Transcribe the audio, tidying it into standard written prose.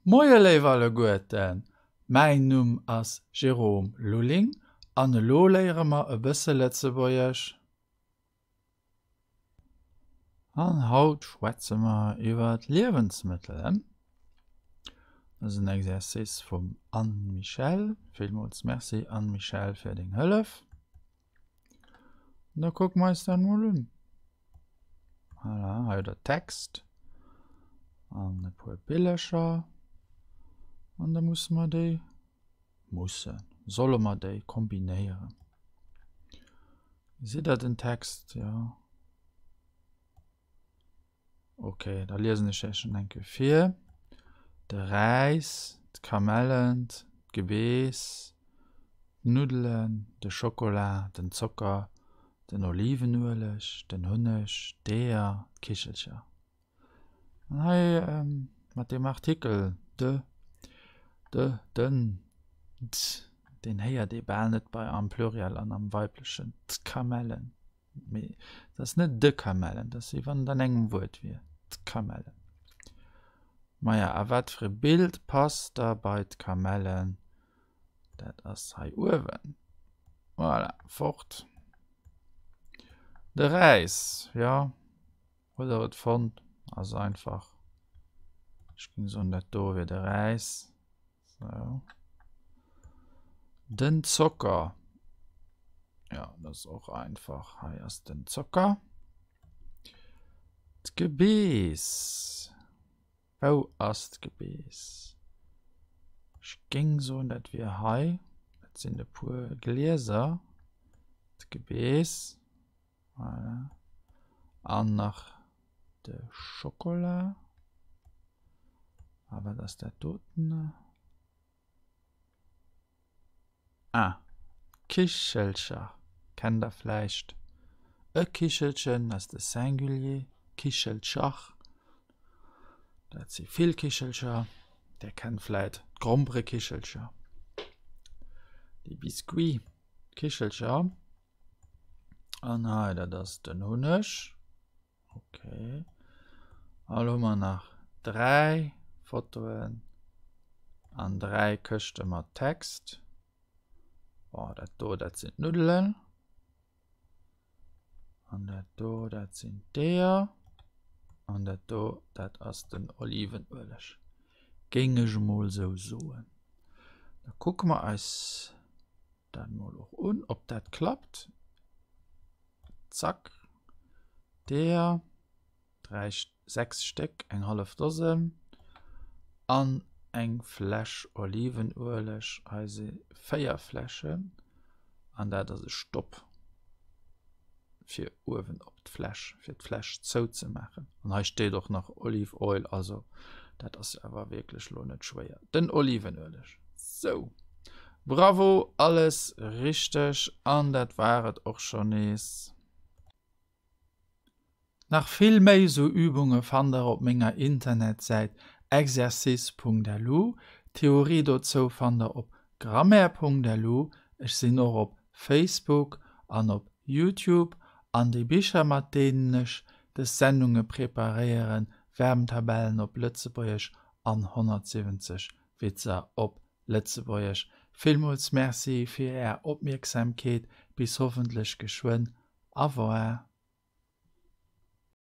Moie léif alleguerten, mäin Numm ass Jérôme Lulling an elo léiere mer e bësse Lëtzebuergesch. An haut schwätze mer iwwer Liewensmëttel. Dat ass en Exercice vum Anne-Michèle. Villmools Merci Anne-Michèle fir deng Hëllef. Da kucke mer eis dat mol un. Voilà, hei hutt der Text an e puer Billercher. An da musse mer déi, mussen, solle mer déi kombinéieren. Gesitt der den Text? Jo. Ok, da liesen ech Iech en eng Kéier vir. De Räis, d'Kamellen, d'Gebeess, d'Nuddelen, de Schokola, den Zocker, den Olivenueleg, den Hunneg, d'Eeër, d'Kichelcher. An hei mat deem Artikel de, de, den, d', deen héiert ee bal net bei am Pluriel an am Weiblechen, d'Kamellen. Mee dat ass net de Kamellen, dat ass wéi wann et an engem Wuert wier, d'Kamellen. Maja, a wat fir e Bild passt da bei d'Kamellen? Dat ass hei uewen. Voilà, fort. De Räis, jo, huet der et fonnt? Ass einfach. Ech géing soen, dat do wier de Räis. Sou. Den Zocker. Ja, dat ass och einfach. Hei ass den Zocker. D'Gebeess. Wou ass d'Gebeess? Ech géing soen, dat wier hei. Dat sinn e puer Glieser. D'Gebeess. Voilà. An nach de Schokola. A wat ass dat doten? Ah, Kichelcher kennt der vläicht. E Kichelchen ass de Singulier, Kichelcher, dat si vill Kichelcher. Der kennt vläit d'Gromperekichelcher, déi Biscuit-Kichelcher. An hei, dat ass den Hunneg. Okay. An elo hu mer nach 3 Fotoen an 3 Këschte mat Text. Bon, dat do, dat sinn d'Nuddelen. An dat do, dat sinn d'Eeër. An dat do, dat ass den Olivenueleg. Géing ech emol sou soen. Da kucke mer eis dat mol och un, ob dat klappt. Zack, Deeër, 3, 6 Stéck, eng hallef Dosen an eng Fläsch Olivenueleg. Hei si 4 Fläschen an dat ass e Stopp fir uewen op d'Fläsch, fir d'Fläsch zouzemaachen. An hei steet och nach Olive Oil, also dat ass awer wierklech lo net schwéier. Den Olivenueleg. Sou. Bravo, alles richteg an dat war et och scho nees. Nach vill méi sou Übunge fannt der op menger Internetsäit exercice.lu. D'Theorie dozou fannt der op grammaire.lu. Ech sinn och op Facebook an op Youtube an déi Bicher mat deenen ech des Sendunge preparéieren, Verbntabellen op Lëtzebuergesch an 170 Witzer op Lëtzebuergesch. Villmools Merci fir Är Opmierksamkeet, bis hoffentlech geschwënn. Au revoir.